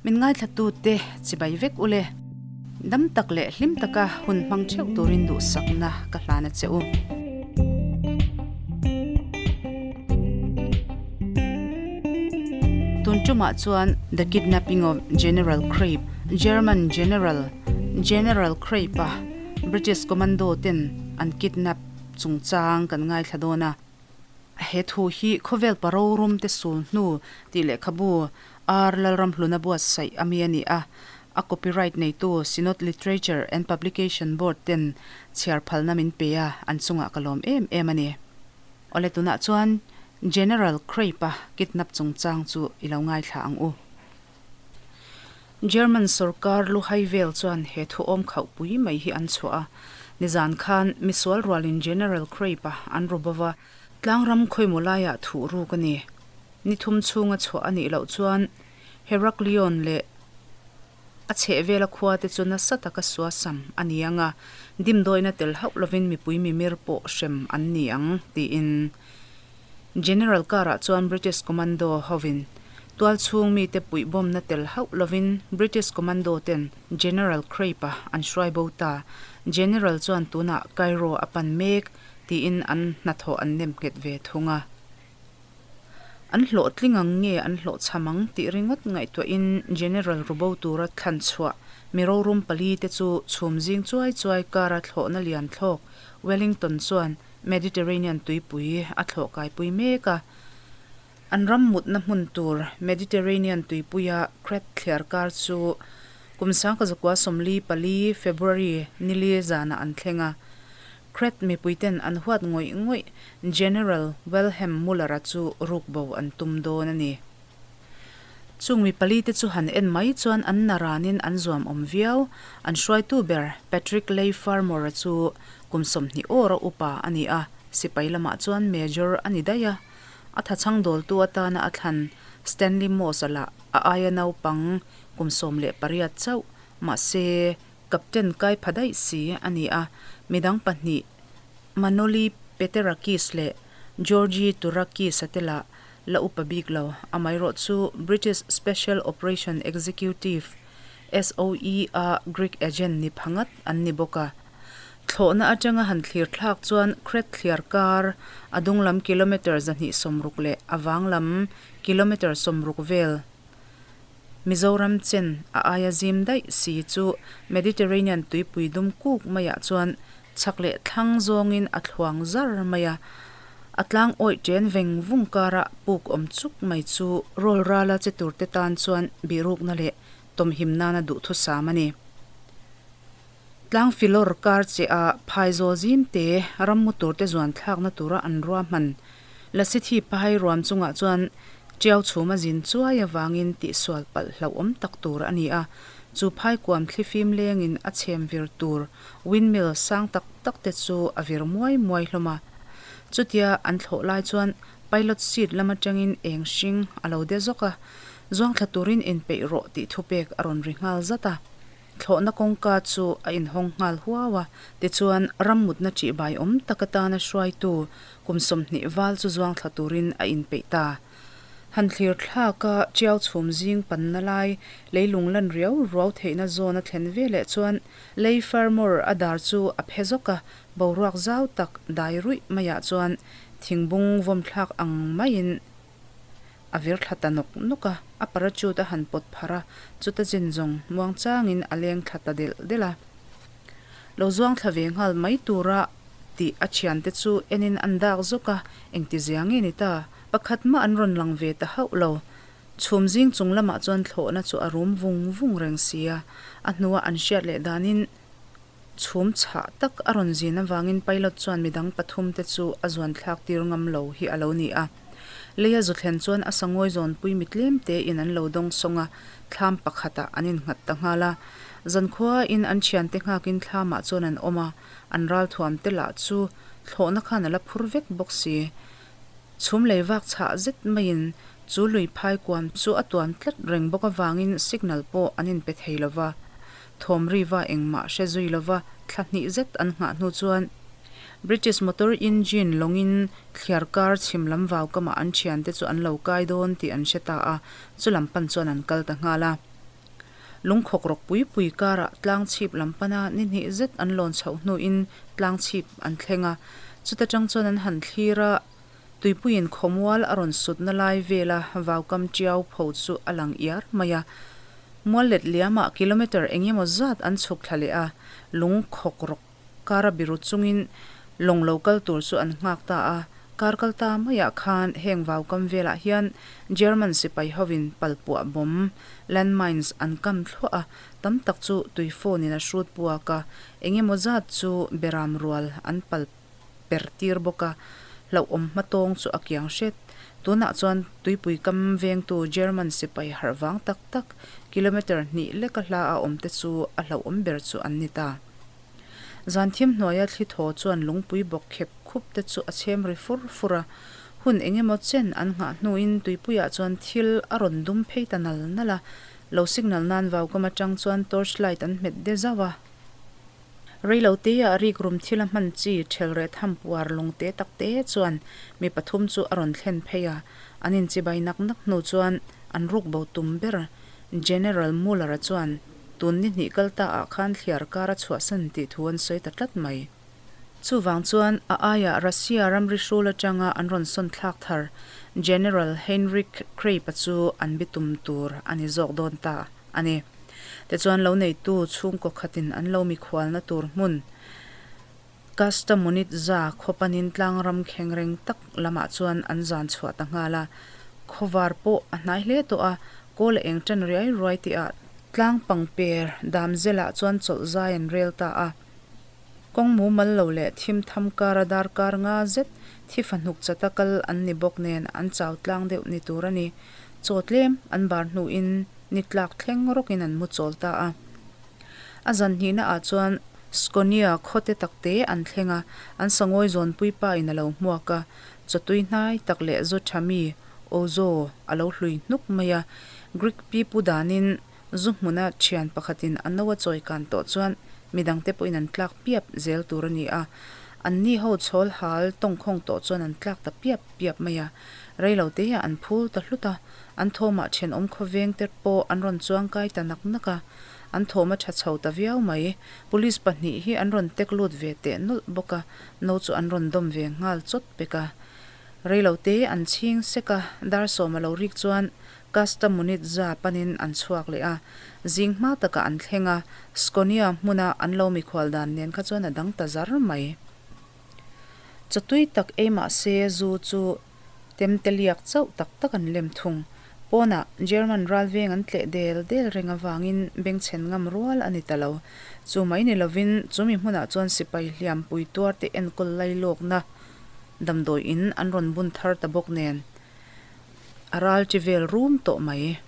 Min ngaithlatute chibai vek ule. Dam tak leh hlim taka hun hmang theuh turin duhsakna ka hlan a che u. Tun tumah chuan The Kidnapping of General Krebs, German General General Krebs-a British Commando ten an kidnap chungchang kan ngaithla dawn a. He thu hi khawvel pa rorum te sul hnu tih lehkhabu R Lalramhluna buatsaih a mi a ni a, a copyright neitu Synod Literature and Publication Board ten chhiar phalna min pe a, an chungah ka lawm em em a ni. Awle tunah chuan General Krebs-a kidnap chungchang chu i lo ngaithla ang u. German sorkar luhai vel chuan he thuawm khauh pui mai hi an chhuah a. Nizan khan misual rualin General Krebs-a an ru bo va, tlangram khawimaw laiah thuh ruk a ni. Ni thum chhunga chhuah a nih loh chuan Heraklion leh a chhehvela khua te chu nasa taka suasam a ni ang a, dimdawina tel hauh lovin mipui mimir pawh hrem an ni ang, tiin General Carr-ah chuan British Commando hovin tualchhung mite puihbawmna tel hauh lovin British Commando ten General Krebs-a an hruai bo ta. General chuan tunah Cairo a pan mek tiin an hnathawh an nem nghet ve thung a. An hlawhtling ang nge an hlawhchham ang tih ringawt ngaihtuahin General rubo tura thlan chhuah mi rorum pali te chu chhum zing chuai chuai kara thlawhna lian thlawk Wellington chuan Mediterranean tuipui a thlawh kaipui mek a. An ram mutna hmun tur Mediterranean tuipuia Crete thliar kar chu kum 1944 February nili zanah an thleng a. Crete mipuiten an huat ngawih ngawih General Wilhelm Muller-a chu rukbo an tum dawn a ni. Chung mi palite chu han en mai chuan an na ranin an zuam awm viau. An hruaitu ber Patrick Leigh Fermor-a chu kum 20 awra upa a ni a, sipai lamah chuan Major a ni daih a. A thachhang dawltu atana a thlan Stanley Moss-a lah a aia naupang kum 18 chauh, mahse Captain kai pha daih si a ni a. Midang pahnih Manoli Peterakis leh Georgi Turakis-a te lah la upa bik lo. Amaherawh chu British Special Operation Executive, SOE, a Greek agent ni pha ngat an ni bawk a. Thlawhna atanga han thlir thlak chuan Crete thliar kar a dung lam kilometre 260 leh a vang lam kilometre 60 vel Mizoram chen a aia zim daih si chu Mediterranean tuipui dum kuk maiah chuan chhak leh thlang zawngin a thluang zar mai a. A tlang awih chen veng vung kara puk awm chuk mai chu rawl rala che turte tan chuan bihrukna leh tawmhim nana duhthusam a ni. Tlang filawr kar che a phaizawl zim te rammu turte zuan thlakna tura an ruahman Lasithi phai ruam chungah chuan tiau chhum a zin chuai avangin tihsual palh hlauhawm tak tur a ni a. Chu phai kuam thlifim lengin a chhem vir tur windmill sang tak tak te chu a vir muai muai hlawm a. Chutia an thlawh lai chuan pilot seat lam atangin eng hring a lo de zawk a, zuangthla turin inpeih rawh tih thupek a rawn ri nghal zat a. Thlawhna kawngka chu a inhawng nghal huau a, tichuan rammutna ṭihbai awm tak atana hruaitu kum 20 val chu zuangthla turin a inpeih ta. Han thlir thlak a, ṭiau chhum zing panna lai leilung lan riau ruau theihna zawn a thlen veleh chuan lei farmawr a dar chu a phe zawk a, boruak zau tak dai ruih maiah chuan thingbung vawmthlak ang maiin A vir thla ta nawk nawk a, a parachute a han pawt pharh a, chuta chin zawng muang changin a leng thla ta delh delh a. Lo zuang thla ve nghal mai tura tih a thiante chu enin an dak zawk a, engti zia nge ni ta? Pakhat mah an rawn lang ve ta hauh lo. Chhum zing chung lamah chuan thlawhna chu a rum vung vung reng si a, a hnua an hriat leh danin Chhum chhah tak a rawn zin avangin pilot chuan midang pathum te chu a zuan thlak tir ngam lo hi a lo ni a. Lei a zu thlen chuan a sangawi zawnpui mi tlem te in an lo dawng sawng a, thlam pakhat ah an innghat ta nghal a. Zankhua in an thiante nghakin thlam ah chuan an awm a, an ralthuam te lah chu thlawhna khan a la phur vek bawk si. Chhum lei vak chhah zet maiin chu lui phai kuam chu a tuam tlat reng bawk avangin signal pawh an inpe thei lo va. Thawm riva engmah hre zui lo va thla hnih zet an nghah hnu chuan British motor engine lawngin thliar kar chhim lam vau kamah an thiante chu an lo kai dawn tih an hre ta a, chu lam pan chuan an kal ta nghal a. Lungkhawk rawk pui pui karah tlang chhip lam pana ni hnih zet an lawn chhoh hnuin tlang chhip an thleng a. Chuta tang chuan an han thlir a, tuipuiin khawmual a rawn sutna lai vela vaukam tiau pho chu a lang iar mai a. Mual let liamah kilometre eng emaw zat an chhuk thla leh a, lungkhawk rawk Kara biru chungin lawng lo kal tur chu an nghak ta a, kar kal ta maiah khan heng vaukam velah hian German sipai hovin palpuah bomb, landmines, an kam thluah a, tam tak chu tui phone in a hrut puak a, eng emaw zat chu beram rual an pal per tir bawk a, hlauhawm hmatawng chu a kiang hret. Tunah chuan tuipui kam vengtu German sipai harh vang tak tak kilometre hnih leka hla a awm te chu a hlauhawm ber chu an ni ta. Zan thim hnuaia thli thaw chuan lungpui bawk khep khup te chu a chhem ri fur fur a. Hun eng emaw chen an nghah hnuin tuipuiah chuan thil a rawn dum phei ta nal nal a. Lo signal nan vaukam atang chuan torch light an hmet de zauh a. Reilo teah rikrum thil a hman chi ṭhel reh tham puar lung te tak te chuan mi pathum chu a rawn thlen phei a. An inchibai nak nak hnu chuan an ruk bo tum ber General Muller-a chuan Tun ni hnih kal ta ah khan thliar kar a chhuahsan tih thu an sawi ta tlat mai. Chuvang chuan a aiah Russia ramri hrul atanga an rawn sawn thlak thar General Heinrich Kreipe chu an bitum tur a ni zawk dawn ta a ni. Tichuan lo neitu chhungkaw khatin an lo mikhualna tur hmun Kastamonitza khaw panin tlangram thleng reng tak lamah chuan an zan chhuah ta nghal a. Khawvar pawh a hnai hle tawh a, kawl a eng tan riai ruai tihah tlang pangper damzelah chuan chawlh zai an rel ta a. Kawng mumal lo leh thim tham kara darkar nga zet thi fahnuk chata kal an ni bawk nen an chau tlang deuh ni tur a ni. Chaw tlem an bar hnuin ni tlak thleng rawkin an mu chawl ta a. A zan hnihna ah chuan Skonia khaw te tak te an thleng a, an sangawi zawnpui pa in a lo hmuak a, chawtui hnai tak leh zu tha mi, Ozo, a lo hlui hnuk mai a. Greek pipu danin zu hmuna thian pakhatin a no a chawi kan tawh chuan midangte pawhin an tlak piap zel tur a ni a, anni ho chhawl hal tawngkhawng tawh chuan an tlak ta piap piap mai a. Reilo teah an phul ta hlut a, an thawmah thenawm khawveng te pawh an rawn chuangkai ta nak nak a. An thawm a tha chho ta viau mai. Police pahnih hi an rawn tek lut ve teh nawlh bawk a, no chu an rawn dawm ve nghal chawt pek a. Reilo te an chhing sek a, dar sawm a lo rik chuan Kastamunitza panin an chhuak leh a. Zing hma takah an thleng a, Skonia hmuna an lo mikhual dan nen kha chuan a dang ta zar mai. Chawtui tak ei mah se zu chu Temte liak chauh tak tak an lem thung. Pawnah German ralveng an tleh del del reng avangin bengchhen ngam rual a ni ta lo. Chu mai ni lovin chumi hmunah chuan sipai hliampui tuarte enkawl lailawkna damdawi in an rawn bun thar ta bawk nen a ral chi vel rum tawh mai.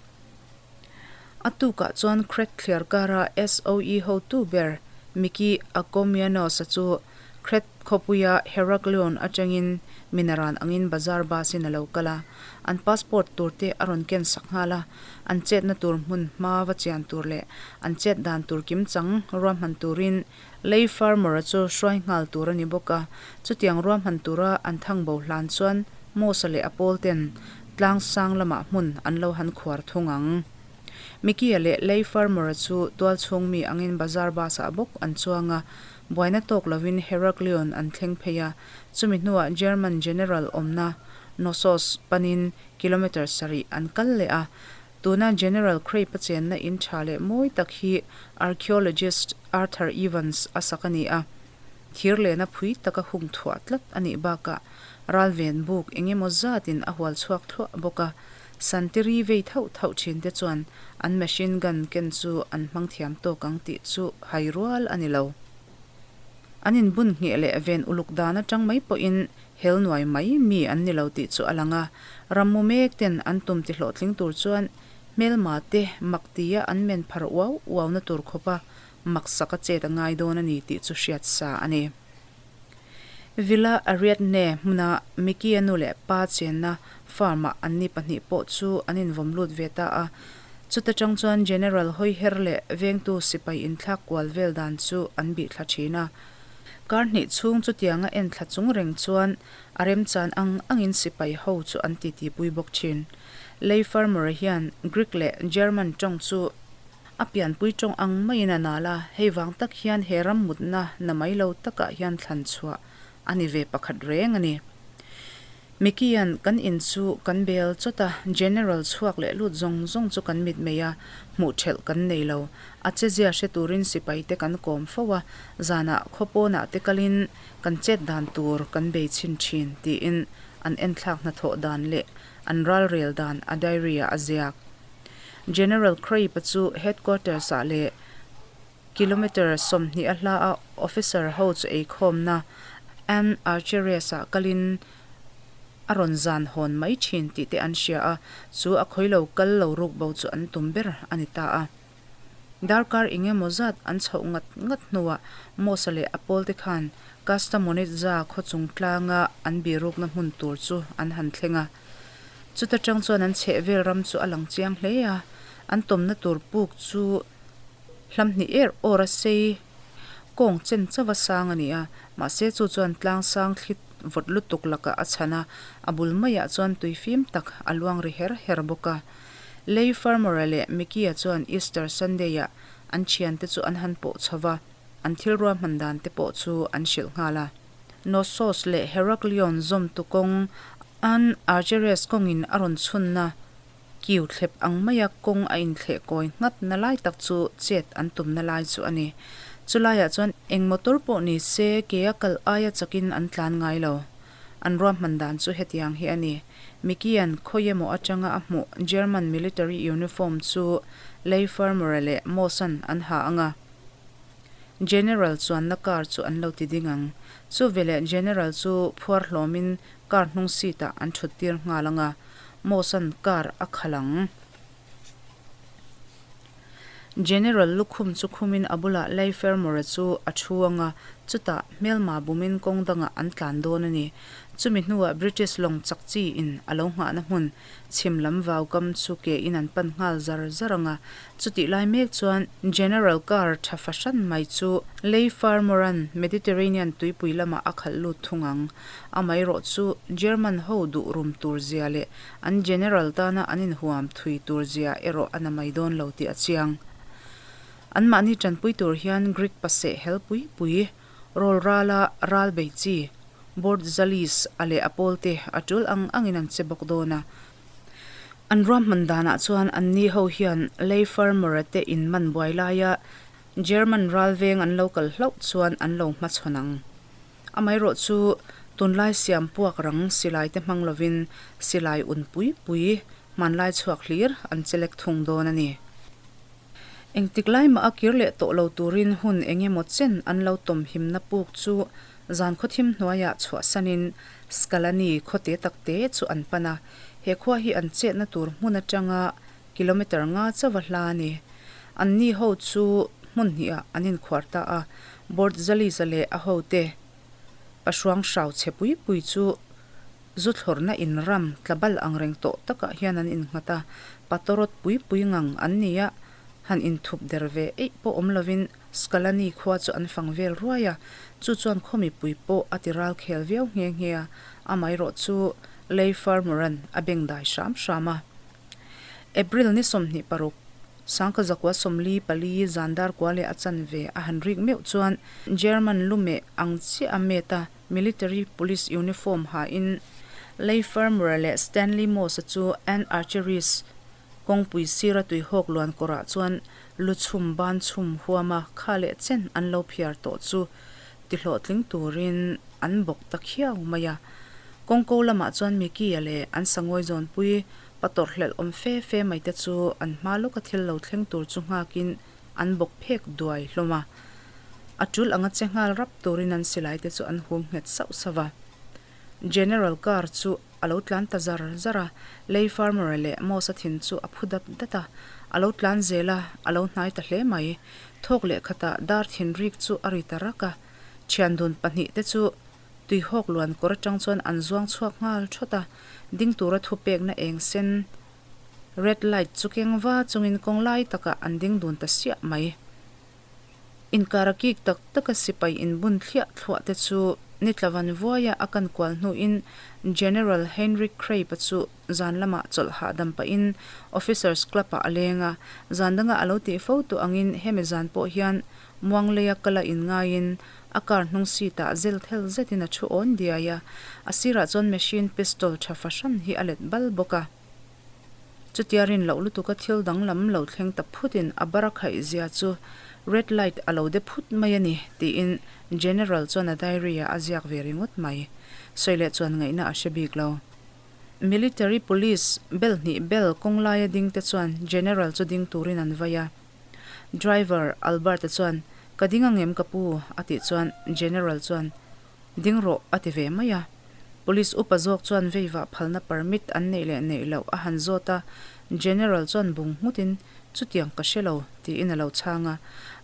A tukah chuan Craig thliar kara SOE hotu ber Mickey Akomianos-a chu Crete khawpuia Heraklion atangin minaran angin bazar bus in a lo kal a, an passport tur te a rawn ken sak nghal a, an chetna tur hmun hma va chian tur leh an chet dan tur kimchang ruahman turin lei farmer-a chu hruai nghal tur a ni bawk a, chutiang ruahman tura an thangbo hlan chuan Mosa leh a pawl ten tlang sang lamah hmun an lo han khuar thung ang. Mickey-a leh lei farmer-a chu tualchhung mi angin bazar bus-ah bawk an chuang a, Buaina tawk lovin Heraklion an thleng phei a, chumi hnuah German General awmna Knossos panin kilometre sarih an kal leh a. Tuna General Kreipe chenna in tha leh mawi tak hi archaeologist Arthur Evans a sak a ni a. Thir lehna phui taka hung thuah tlat a nih bakah ralven buk eng emaw zatin a hual chhuak thluah bawk a. Santiri vei thauh thauh thin te chuan an machine gun ken chu an hmang thiam tawk ang tih chu hai rual a ni lo. An inbun ngheh leh ven uluk dan atang mai pawhin hel nuai mai mi an ni lo tih chu a lang a. Rammu mek ten an tum ti hlawhtling tur chuan hmelma te mak tia an men phar uau uau na tur khawpa maksak a chet a ngai dawn a ni tih chu hriat sa a ni. Villa Ariadne hmuna Mickey-a nu leh pa chenna farm-ah anni pahnih pawh chu an invawm lut ve ta a. Chuta tang chuan General Hawiher leh vengtu sipai inthlak kual vel dan chu an bih thla thin a. Kar hnih chhung chutianga en thla chung reng chuan a remchan ang angin sipai ho chu an titipui bawk thin. Lei farmer-a hian Greek leh German tawng chu. A pianpui tawng ang maiin a nal a, hei vang tak hian he ram mutna na mai lo takah hian thlan chhuah a ni ve pakhat reng a ni. Mickey-a'n kan in chu kan bel chawt a, General chhuak leh lut zawng zawng chu kan mitmei a, hmuh thelh kan nei lo. A chezia hre turin sipai te kan kawm fo a, zanah khaw pawnah te kalin kan chet dan tur kan bei chhin thin, tiin an enthlak hnathawh dan leh an ralrel dan a diary-ah a ziak. General Crape-a chu headquarters-ah leh Kilometre 20 a hla a officer ho chu eikhawmna Ann Archeries-ah kalin a rawn zan hawn mai thin tih te an hria a, chu a khawi lo kal lo ruk bo chu an tum ber a ni ta a. Darkar eng emaw zat an chhoh ngat ngat hnuah Mosa leh a pawlte khan Kastamonitza khaw chung tlanga an birukna hmun tur chu an han thleng a. Chuta tang chuan an chhehvel ram chu a lang chiang hle a, an tawmna tur puk chu Hlam hnih er awr a sei kawng chen chauh a sang a ni a, mahse chu chuan tlang sang thli vawt lutuk lakah a chhan a, a bul maiah chuan tui fim tak a luang ri her her bawk a. Lei Farmer-a leh Mickey-a chuan Easter Sunday-ah an thiante chu an han pawh chho va, an thil ruahman dan te pawh chu an hrilh nghal a. Knossos leh Heraklion zawmtu kawng an Archeres kawngin a rawn chhunna Kiu thlep ang maia kawng a inthleh kawi nghat na lai tak chu chet an tumna lai chu a ni. Chu laiah chuan eng motor pawh ni se ke a kal aia chakin an tlan ngai lo. An ruahman dan chu hetiang hi a ni. Mickey-a'n khawi emaw atanga a hmuh German military uniform chu Lei Farmer-a leh Moss-a'n an ha ang a. General chuanna car chu an lo ti ding ang. Chu veleh General chu phuar hlawmin car hnung seat-ah an thut tir nghal ang a. Moss-a'n car a khalh ang. General lukhum chu khumin a bulah Leifermore chu a thu ang a, chutah hmelma bumin kawng dangah an tlan dawn a ni. Chumi hnuah British lawng chak chi in a lo nghahna hmun chhim lam vau kam chu ke in an pan nghal zar zar ang a. Chutih lai mek chuan General car tha fahran mai chu Leifermore'n Mediterranean tuipui lamah a khalh lut thung ang. Amaherawh chu German ho duh rum tur zia leh an General tana an inhuam thui tur zia erawh a na mai dawn lo tih a chiang. Anmahni tanpui tur hian Greek paseh hel pui pui, rawl rala ral bei chi, Bordzalis a leh a pawlte a tul ang angin an che bawk dawn a. An ruahman danah chuan anni ho hian lei farmer-a te in man buai laia German ralveng an lo kal hlauh chuan an lo hmachhawn ang. Amaherawh chu tunlai siam puak rang silai te hmang lovin silai un pui pui hmanlai chhuak hlir an chelek thung dawn a ni. Engtik lai mah a kir leh tawh lo turin hun eng emaw chen an lo tawm himna puk chu zan khawthim hnuaiah chhuahsanin Skalani khaw te tak te chu an pan a, he khua hi an chetna tur hmun atanga kilometre nga chauh a hla a ni. Anni ho chu hmun hnihah an inkhuar ta a, Bordzalis-a leh a hote pahruang hrau chhe pui pui chu zu thlawrhna in ram tla bal ang reng tawh takah hian an innghat a, patawrawt pui pui ngang an ni a, han inthup der ve eih pawh awm lovin Skalani khua chu an fang vel ruai a, chu chuan khaw mipui pawh a ti ral khel viau nghe nghe a, amaherawh chu Lei Farmer-a'n a bengdai hram hram a. April ni 26, Sangkazakua 44 zan dar kua leh a chanve a han rik meuh chuan German lumeh ang chiah a met a, military police uniform hain Leigh Fermor leh Stanley Moss-a chu Ann Archeries kawngpui sira tuihawk luan kawrah chuan lu chhum ban chhum huama kha leh chen an lo phiar tawh chu tihlawhtling turin an bawk ta khiau mai a. Kawngko lamah chuan Mickey-a leh an sangawi zawnpui Pa tawrhhlelh awm fe fe mai te chu an hma lawka thil lo thleng tur chu nghakin an bawk phek duai hlawm a. A tul anga che nghal rap turin an silai te chu an hum nghet sauh sauh a. General car chu a lo tlan ta zar zar a, Lei Farmer-a leh Moss-a thin chu a phu dat dat a. A lo tlan zel a, a lo hnai ta hle mai. Thawk leh khatah dar thin rik chu a ri ta rak a. Thiandun pahnihte chu Tuihawk luan kawr atang chuan an zuang chhuak nghal thawt a, ding tura thupekna eng sen, red light, chu keng va chungin kawng lai takah an ding dun ta siah mai. Inkara kik tak taka sipai inbun thliah thluah te chu Ni tla van vuaia a kan kual hnuin General Heinrich Kreipe chu zan lamah chawlh hahdam pahin Officers Club-ah a leng a, zan danga a lo tih fo tawh angin hemi zan pawh hian muangleia kala inngaiin a car hnung seat-ah zel thel zetin a thu awn diai a, a sirah chuan machine pistol tha fahran hi a let bal bawk a. Chutia rin loh lutuka thil danglam lo thleng ta phutin a bar a khaih zia chu red light a lo de phut mai a ni, tiin General chuan a diary-ah a ziak ve ringawt mai. Sawi leh chuan ngaihna a hre bik lo. Military police bel hnih bel kawng laia ding te chuan General chu ding turin an vai a. Driver Albert-a chuan, Ka ding angem ka pu? a tih chuan General chuan, Ding rawh, a ti ve mai a. Police upa zawk chuan veivah phalna permit an neih leh neih loh a han zawt a, General chuan bung nghutin, Chutiang ka hre lo, tiin a lo chhang a.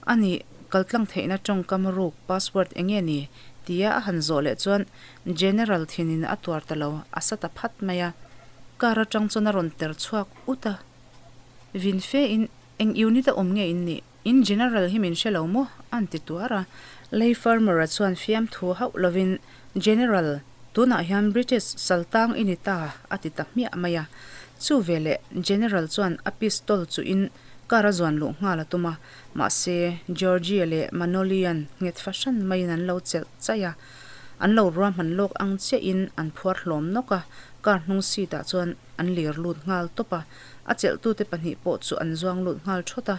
A nih, kaltlang theihna tawngkam ruk, password, eng nge ni? tia a han zawh leh chuan General thinin a tuar ta lo, a sa ta phat mai a. Car atang chuan a rawn ter chhuak ut a. Vin fe in, Eng unit a awm nge in nih? In General hi min hre lo maw? A'n ti tuar a. Lei Farmer-a chuan fiamthu hauh lovin, General, tunah hian British saltang i ni ta, a ti ta hmiah mai a. Chu veleh General chuan a pistol chuhin car a zuan luh nghal a tum a, mahse Georgie-a leh Manoli-a'n nghet fahran maiin an lo chelh chaih a. An lo ruahman lawk ang chiahin an phuar hlawm nawk a, car hnung seat-ah chuan an lir lut nghal tawp a. A chelhtute pahnih pawh chu an zuang lut nghal thawt a.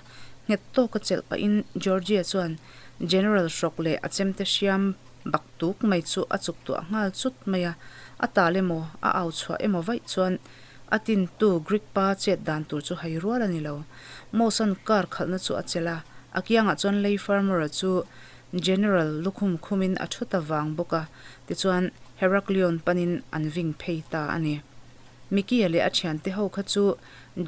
Nghet tawka chelh pahin Georgia chuan General hrawk leh a chemte hriam bak tuk mai chu a chuk tuah nghal chut mai a. A tal emaw, a au chhuah emaw vaih chuan a tintu Greek pa chet dan tur chu hai rual a ni lo. Moss-a'n car khalhna chu a chelh a, a kiangah chuan Lei Farmer-a chu General lukhum khumin a thu ta vang bawk a, tichuan Heraklion panin an ving phei ta a ni. Mickey-a leh a thiante ho kha chu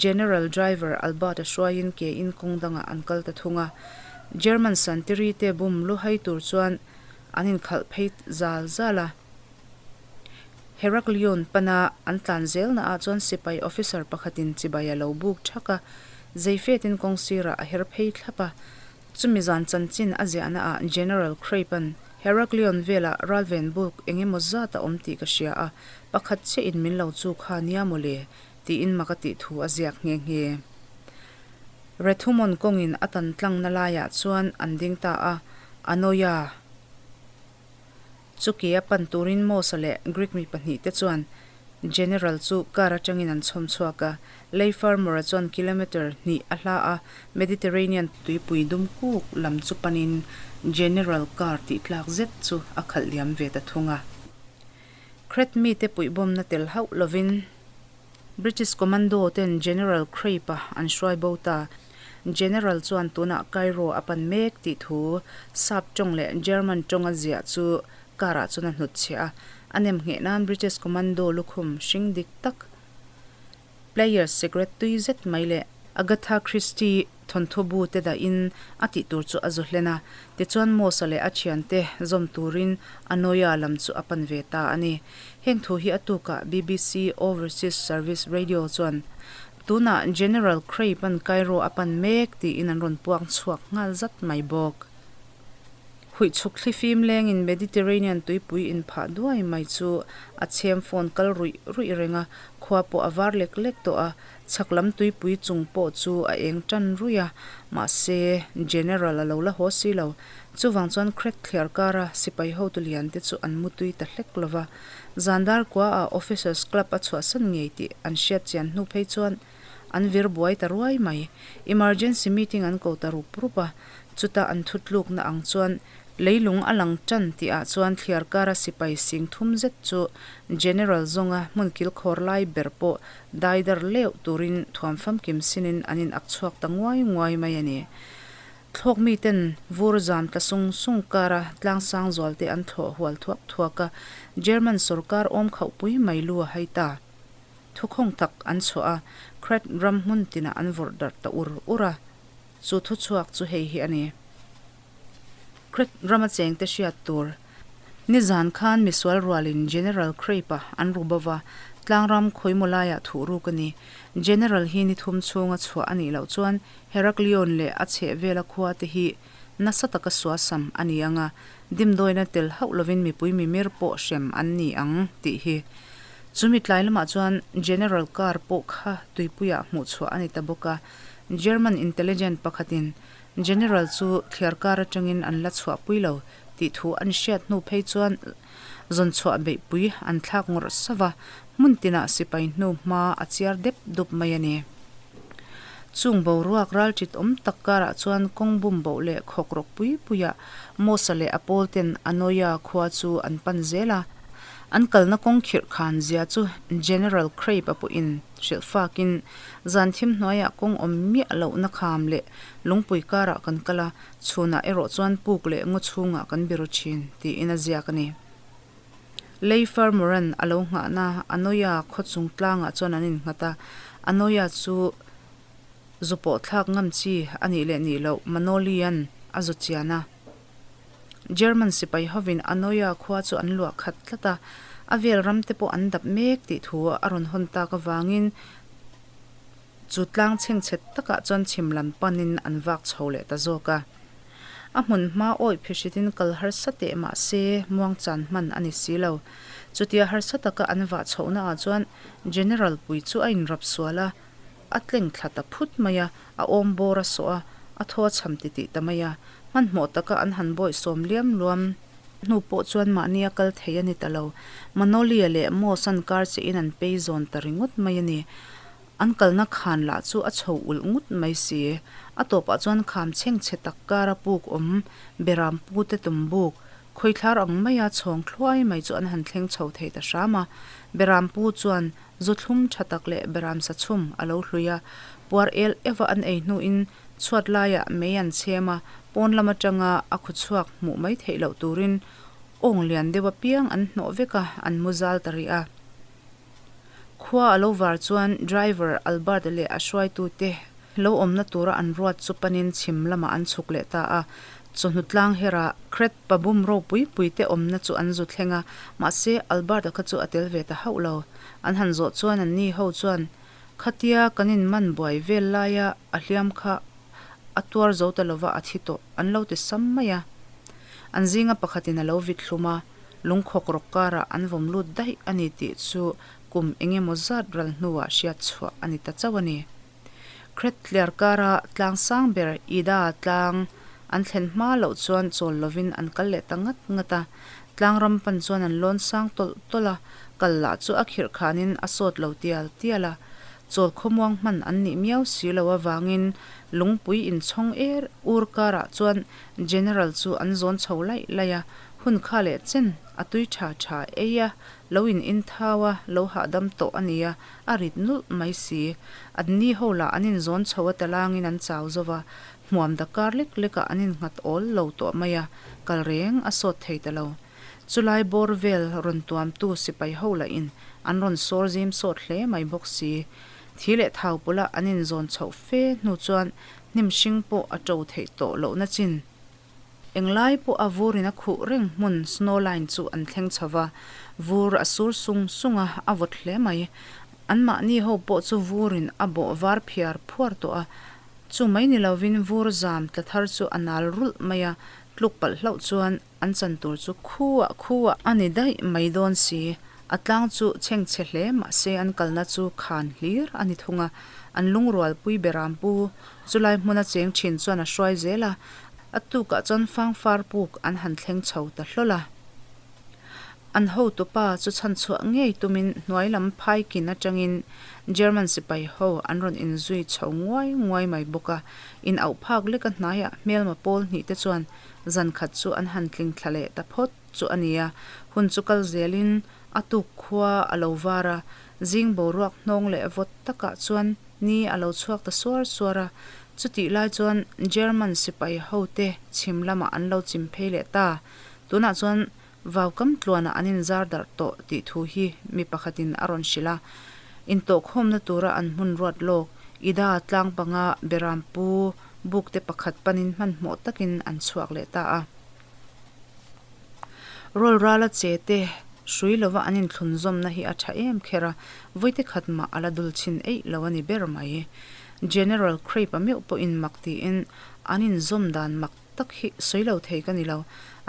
General Driver Albert-a hruaiin ke in kawng dangah an kal ta thung a. German santiri te bum lu hai tur chuan an inkhalh phei zal zal a. Heraklion pana an tlan zelna ah chuan sipai officer pakhatin chibai a lo buk thak a, zeifetin kawng sirah a her phei thlap a. Chumi zan chanchin a ziahna ah General Kreipan Heraklion velah ralven buk eng emaw zat a awm tih ka hria a, pakhat chiah in min lo chu kha nia maw le? tiin mak a tih thu a ziak nghe nghe. Rethumon kawngin a tan tlangna laiah chuan an ding ta a, Anoia chu ke a pan turin Mosa leh Greek mi pahnihte chuan General chu car atangin an chhawm chhuak a, Lei Farmer-a chuan kilometre hnih a hla a, Mediterranean tuipui dum kuk lam chu panin General car tih tlak zet chu a khalh liam ve ta thung a. Crete mite puihbawmna tel hauh lovin British Commando ten General Kreipe-a an hruai bo ta. General chuan tunah Cairo a pan mek tih thu Sap tawng leh German tawnga ziah chu car-ah chuan a hnutchhiah a, a nem ngheh nan British Commando lukhum hring dik tak Players sikret tui zet mai leh Agatha Christie thawnthu bu te dahin a tih tur chu a zu hlen a, tichuan Moss-a leh a thiante zawm turin Anoia lam chu a pan ve ta a ni. Heng thu hi a tukah BBC Overseas Service Radio chuan tunah General Crape-a'n Cairo a pan mek tiin an rawn puang chhuak nghal zat mai bawk. Huihchhuk thlifim lengin Mediterranean tuipui inphah duai mai chu a chhem phone kal ruih ruih reng a, khua pawh a var lek lek tawh a, chhak lam tuipui chung pawh chu a eng tan ruih a, mahse General a lo la haw si lo. Chuvang chuan Craig thliar kara sipai hotu lian te chu an mutui ta hlek lo va, zandar kuaah Officers Club a chhuahsan ngei tih an hriat chian hnu phei chuan an vir buai ta ruai mai. Emergency meeting an ko ta rup rup a, chuta an thutlukna ang chuan leilung a lang tan tih ah chuan thliar kara sipai sing thum zet chu General zawnga hmun kilkhawr lai ber pawh daidar leuh turin thuam famkim sinin an in ak chhuak ta nguai nguai mai a ni. Thlawk miten vur zam tla sung sung kara tlangsang zual te an thlawh hual thuak thuak a, German sorkar awm khauhpui mai lu a hai ta. Thukhawng tak an chhuah a, Crete ram hmun tinah an vawrh darh ta ur ur a. Chu thuchhuak chu hei hi a ni. Crete rama chengte hriat tur. Nizan khan misual rualin General Kreipa an ru bo va, tlangram khawimaw laiah thuh ruk a ni. General hi ni thum chhunga chhuah a nih loh chuan Heraklion leh a chhehvela khua te hi nasa taka suasam a ni ang a, dimdawina tel hauh lovin mipui mimir pawh hrem an ni ang tih hi. Chumi tlai lamah chuan General car pawh kha tuipuiah hmuhchhuah a ni ta bawk a, German intelligent pakhatin General chu thliar kar atangin an la chhuahpui lo tih thu an hriat hnu phei chuan zawnchhuah beihpui an thlak ngawrh sava, hmun tinah sipai hnu hma a chiar dep dup mai a ni. Chung boruak ralṭit awm tak karah chuan kawng bum boh leh khawk rawk pui puiah Mosa leh a pawl ten Anoia khua chu an pan zel a. An kalna kawng khirh khan zia chu General Crape-a pawhin hrilh fakin zan thim hnuaiah kawng awm miah lohna kham leh lungpui karah kan kal a, Chhunah erawh chuan puk leh ngaw chhungah kan biru thin, tiin a ziak a ni. Lei Farmoran a lo nghahna Anoia khaw chung tlangah chuan an innghat a, Anoia chu zu pawh thlak ngam chi a nih leh nih loh Manolian a zu chian a. German sipai hovin Anoia khua chu an luah khat tlat a, a vel ram te pawh an dap mek tih thu a rawn hawn tak avangin Chu tlang chhengchhet takah chuan chhim lam panin an vak chho leh ta zawk a. A hmun hma awih phihritin kal harsa teh mah se muangchan hman a ni si lo. Chutia harsa taka an vah chhohnaah chuan General pui chu a inrap sual a, a tleng thla ta phut mai a, a awm bawr a sawh a, a thaw a chham titih ta mai a. Hmanhmawh taka an han bawihsawm liam luam hnu pawh chuan mahni a kal thei a ni ta lo. Manolia leh Moss an kar chiahin an pei zawn ta ringawt mai a ni. An kalna khan lah chu a chho ulh ngut mai si. A tawpah chuan kham chhengchhe tak kara puk awm, beram pute tum buk, khawithlar ang maia chhawng thluai mai chu an han thleng chho thei ta hram a. Beram pu chuan zu thlum tha tak leh beram sa chhum a lo hlui a, puar el eva an ei hnuin chhuat laiah mei an chhem a, pawn lam atanga a khu chhuak hmuh mai theih loh turin awng lian deuh apiang an hnawh vek a, an mu zal ta rih a. Khua a lo var chuan driver Albert leh a hruaitute lo awmna tura an ruat chu panin chhim lamah an chhuk leh ta a. Chawhnu tlang herah Kret pabum ropui pui te awmna chu an zu thleng a, mahse Albert-a kha chu a tel ve ta hauh lo. An han zawh chuan anni ho chuan khatia kan inman buai vel laia a hliam kha a tuar zo ta lova a thi tawh an lo ti sam mai a. An zinga pakhatin a lo vit hlum a. Lungkhawk rawk karah an vawm lut daih a ni tih chu kum eng emaw zat ral hnuah hriat chhuah a ni ta chauh a ni. Kret tliar kara tlang sang ber Ida tlang an thlen hma loh chuan chawl lovin an kal leh ta ngat ngat a. Tlang ram pan chuan an lawn sang tawlh tawlh a, kal lah chu a khirh khanin a sawt lo tial tial a. Chawl khawmuang hman an nih miau si lo avangin lungpui inchhawng er ur karah chuan General chu an zawn chho laih laih a, Hun kha leh chen a tui tha tha ei a, lo in in thau a, lo hahdam tawh a nia, a rit nulh mai si. An ni ho lah an in zawn chho a talangin an chau zo va, hmuam dakar lek lekah an in nghat awl lo tawh mai a, kal reng a sawt thei ta lo. Chulai bawr vel rawn tuamtu sipai ho lah in an rawn sawr zim sawt hle mai bawk si. Thi leh thau pawlah an in zawn chhoh fe hnu chuan hnim hring pawh a to theih tawh lohna chin. Englai pawh a vurin a khuh reng hmun snow line chu an thleng chho va, vur a sur sung sung a, a vawt hle mai. Anmahni ho pawh chu vurin a bawh var phiar phuar tawh a, chu mai ni lovin vur zam tla thar chu a nal rulh mai a, tluk palh hlauh chuan an chan tur chu khuah khuah a ni daih mai dawn si. A tlang chu chhengchhe hle mahse an kalna chu khan hlir a ni thung a, an lungrualpui beram pu Chulai hmuna cheng thin chuan a hruai zel a, a tukah chuan fangfar puk an han thleng chho ta hlawl a. An hotupa chu chhanchhuah ngei tumin hnuai lam phaikin atangin German sipai ho an rawn inzui chho nguai nguai mai bawk a, in auh phak leka hnaiah hmelma pawl hnih te chuan zan khat chu an han tling thla leh ta phawt chu a ni a, hun chu kal zelin a tuk khua a lo var a, zing boruak hnawng leh vawt takah chuan Ni a lo chhuak ta suar suar a, chutih lai chuan German sipai hote chhim lamah an lo chim phei leh ta. Tunah chuan vaukam tluanah an inzar darh tawh tih thu hi mi pakhatin a rawn hrilh a. Intawhkhawmna tura an hmun ruat lawk, Ida tlang panga Beram pu bukte pakhat panin hmanhmawh takin an chhuak leh ta a. Rawl rala che te hrui lova an inthlun zawmna hi a tha em kher a, vawite khat mah a la dul chhin eih lo a ni ber mai. General Crape-a meuh pawhin mak tiin an inzawm dan mak. tak hi sawi lo thei ka ni lo.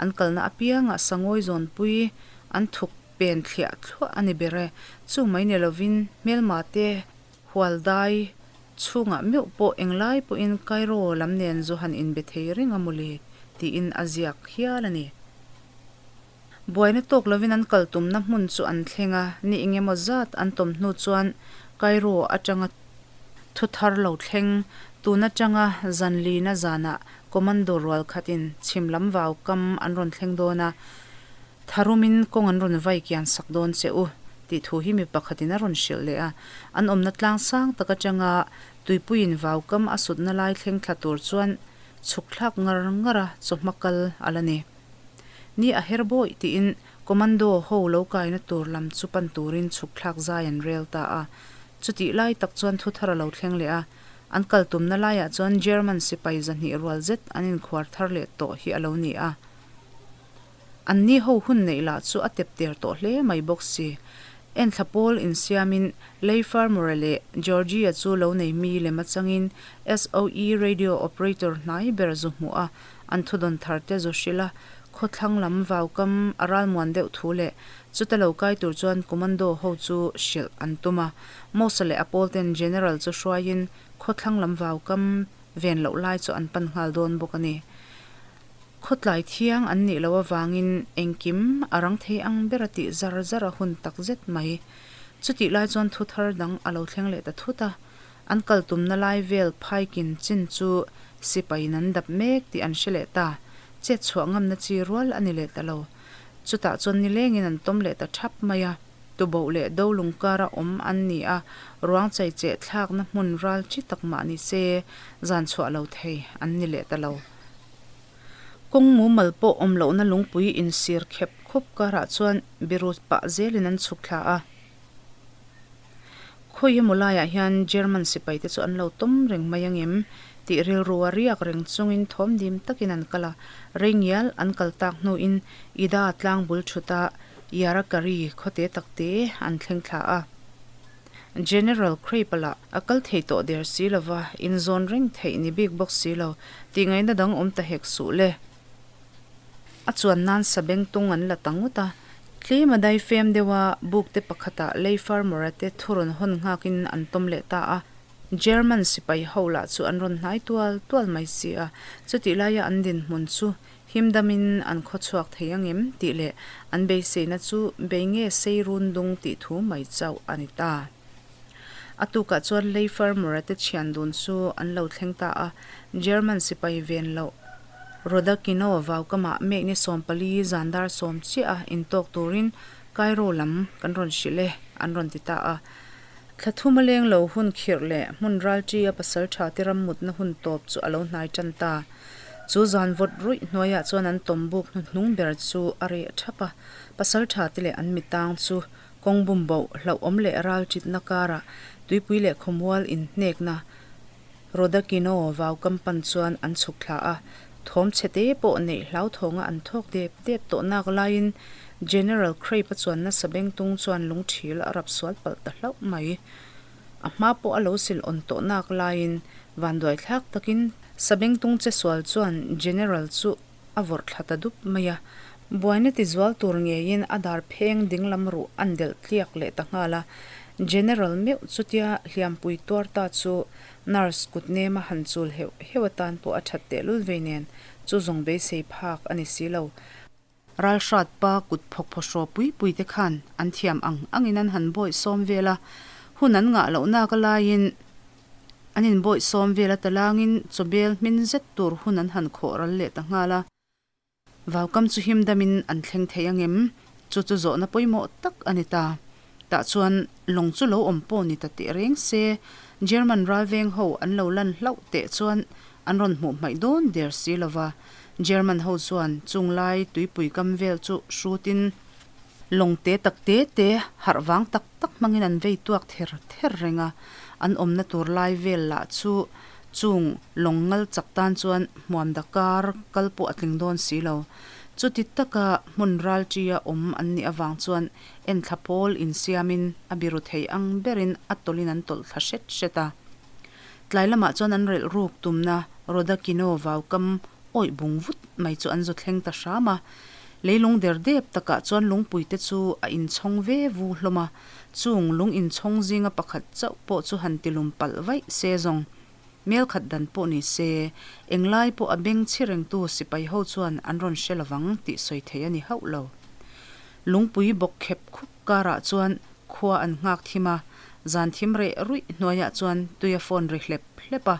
An kalna apiangah sangawi zawnpui an thuk pen thliah thluah a ni ber e. Chu mai ni lovin hmelma te hual dai chhungah meuh pawh englai pawhin Cairo lam nen zu han inbe thei reng a mawle tiin a ziak hial a ni. Buaina tawk lovin an kal tumna hmun chu an thleng a, ni eng emaw zat an tawm hnu chuan Cairo atanga thu thar lo thleng, tun atanga zan lina zanah commando rual khatin chhim lam vau kam an rawn thleng dawn a, tharumin kawng an rawn vai kian sak dawn che u tih thu hi mi pakhatin a rawn hrilh leh a, an awmna tlang sang tak atanga tuipuiin vau kam a sutna lai thleng thla tur chuan chhuk thlak ngar ngar a chawhma kal a la ni. Ni a her bawih tiin Commando ho lo kaina tur lam chu pan turin chhuk thlak zai an rel ta a. Chutih lai tak chuan thu thar a lo thleng leh a, an kal tumna laiah chuan German sipai zahnih rual zet an inkhuar thar leh tawh hi a lo ni a. Anni ho hun neih lah chu a tep ter tawh hle mai bawk si. Enthla pawl insiamin Lei Farmore leh Georgie-a chu lo nei mi lem atangin SOE radio operator hnai ber zu hmuh a, An thudawn thar te zu hrilh a, khawthlang lam vaukam a ralmuan deuh thu leh chuta lo kai tur chuan commando ho chu hrilh an tum a. Mosa leh a pawl ten General chu hruaiin khawthlang lam vaukam ven loh lai chu an pan nghal dawn bawk a ni. Khawtlai thiang an nih loh avangin engkim a rang thei ang ber a tih zar zar a hun tak zet mai. Chutih lai chuan thu thar dang a lo thleng leh ta thut a. An kal tumna lai vel phaikin chin chu sipaiin an dap mek tih an hre leh ta. Chet chhuah ngamna chi rual a ni leh ta lo. Chutah chuan nilengin an tawm leh ta thap mai a. Tuboh leh Dolung kara awm an ni a, ruang chai cheh thlakna hmun ral chi tak mah ni se zan chhuah lo thei an ni leh ta lo. Kawng mumal pawh awm lohna lungpui insir khep khup karah chuan biru pah zelin an chhuk thla a. Khawi emaw laiah hian German sipai te chu an lo tawm reng mai angem tih rilru a riak reng chungin thawm dim takin an kal a, rei ngial an kal tak hnuin Ida tlang bul thuta Yarakari khawte takte an thleng thla a. General Kreipa lah a kal thei tawh der si lova, inzawn reng theih ni bik bawk si lo, tih ngaihna dang awm ta hek suh le. A chuan nan sabeng tung an la ta ngawt a, tlem a dai fem deuh a, buk te pakhatah lei farmer-a te thu rawn hawn nghakin an tawm leh ta a. German sipai ho lah chu an rawn hnai tual tual mai si a, chutih laia an dinhmun chu him damin an khaw chhuak thei angem tih leh an beiseina chu bei nge sei run dung tih thu mai chauh a ni ta. A tukah chuan lei farmer-a te thian dun chu an lo thleng ta a, German sipai ven loh Rodakino vaukamah mek ni 14 zan dar sawm chiah a intawk turin Cairo lam kan rawn hrilh e an rawn ti ta a. Thla thum a leng lo hun khirh leh hmun ralṭi a pasal ṭha te ram mutna hun tawp chu a lo hnai ṭan ta. Chu zan vawt ruih hnuaiah chuan an tawm buk hnuhnung ber chu a reh ṭhap a, pasal ṭha te leh an mitang chu Kawng bumboh, hlauhawm leh ralṭitna karah tuipui leh khawmual inhnekna Rodakino vaukam pan chuan an chhuk thla a, thawm chhe te pawh neih hlauthawnga an thawk dep dep tawh nak laiin General Crape-a chuan nasa bengtung chuan lungṭhil a rap sual palh ta hlauh mai. A hma pawh a lo sil awn tawh nak laiin vanduaithlak takin sabengtung che sual chuan General chu a vawrh thla ta dup mai a, buaina tizual tur ngeiin a dar pheng dinglam ruh an delh tliak leh ta nghal a. General meuh chutia hliampui tuar ta chu nurse kut nema han chul heuh heuh atan pawh a that tehlul vei nen chu zawng beisei phak a ni si lo. Ralhrat pa kut phawk phaw hraw pui pui te khan an thiam ang angin an han bawih sawm vel a, hun an ngah loh nak alaiin An inbawih sawm vel a talangin chawbel hmin zet tur hun an han khawh ral leh ta nghal a. Vaukam chu him damin an thleng thei angem? Chu chu zawhna pawimawh tak a ni ta. Tah chuan lawng chu lo awm pawh ni ta teh reng se, German ralveng ho an lo lan hlauh teh chuan an rawn hmuh hmaih dawn der si lova. German ho chuan chung lai tuipui kam vel chu hrutin lawng te tak te te harh vang tak tak hmangin an vei tuak ther ther reng a, an awmna tur lai vel lah chu chung lawng ngal chak tan chuan hmuam da kar kal pawh a tling dawn si lo. Chuti taka hmun ral ṭia awm an nih avang chuan enthla pawl insiamin a biru thei ang berin a tawlhin an tawlh thla hret hret a. Tlai lamah chuan an relh ruk tumna Rodakino vaukam. Awih bung vut mai chu an zu thleng ta hram a. Leilung der dep takah chuan lungpui te chu a inchhawng ve vu hlawm a, chung lung inchhawng zinga pakhat chauh pawh chu han tilum palh vaih se zawng. Mel khat dan pawh ni se, englai pawh a beng chhi rengtu sipai ho chuan an rawn hre lovang tih sawi thei a ni hauh lo. Lungpui bawk khep khup karah chuan khua an nghak thim a, zan thim reh ruih hnuaiah chuan tui a fawn ri hlep hlep a,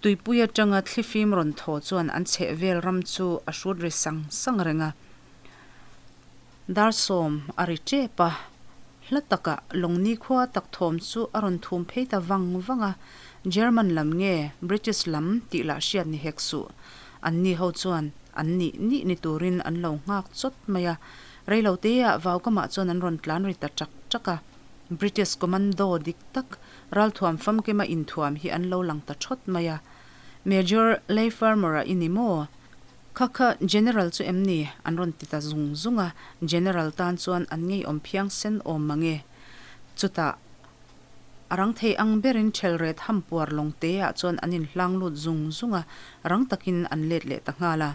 Tuipui atanga thlifim rawn thaw chuan an chheh vel ram chu a hrut ri sang sang reng a. Dar sawm a ri tep a, hla takah lawng nikhua tak thawm chu a rawn thum phei ta vang vang a, German lam nge British lam tih lah hriat ni hek suh. Anni ho chuan an nih nih ni turin an lo nghak chawt mai a, reiloteah vaukamah chuan an rawn tlan ri ta chak chak a. British Commando dik tak ralthuam famkima inthuam hi an lo lang ta thawt mai a. Major Leigh Fermor-a i ni maw? Kha kha General chu em ni? An rawn ti ta zung zung a, General tan chuan an ngeiawm phiang sen awm mang e. Chutah, a rang thei ang berin ṭhelret hampuar lawng teah chuan an inhlang lut zung zung a, rang takin an let leh ta nghal a.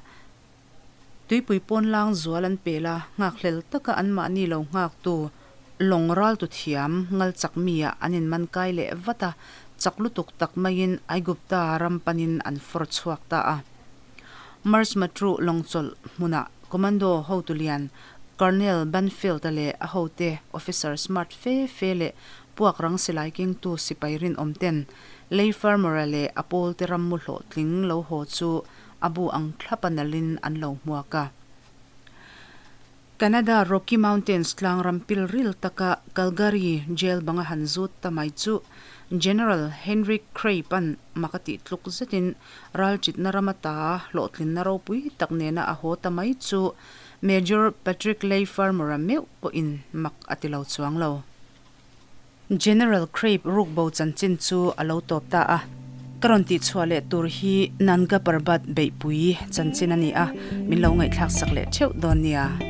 Tuipui pawnlang zual an pel a, nghakhlel taka anmahni lo nghaktu lawng raltu thiam ngal chak mi-ah an inman kai leh vat a, chak lutuk tak maiin Aigupta ram panin an fawr chhuak ta a. March Matruh lawng chawlh hmunah Commando hotu lian Colonel Banfield-a leh a hote officer smart fe fe leh puak rang silai kengtu sipai rinawm ten Lei Farmer-a leh a pawlte rammu hlawhtling lo haw chu A bu ang thlap a nalhin an lo hmuak a. Canada Rocky Mountains tlangram pilril taka Calgary jail banga han zut ta mai chu General Henry Crape-a'n mak a tih tluk zetin ralchitna ram ata hlawhtlinna ropui tak nena a haw ta mai chu Major Patrick Leigh Fermor-a meuh pawhin mak a ti lo chuang lo. General Crape rukbo chanchin chu a lo tawp ta a. Ka rawn tihchhuah leh tur hi Nanga Parbat beihpui chanchin a ni a, min lo ngaihthlak sak leh theuh dawn nia.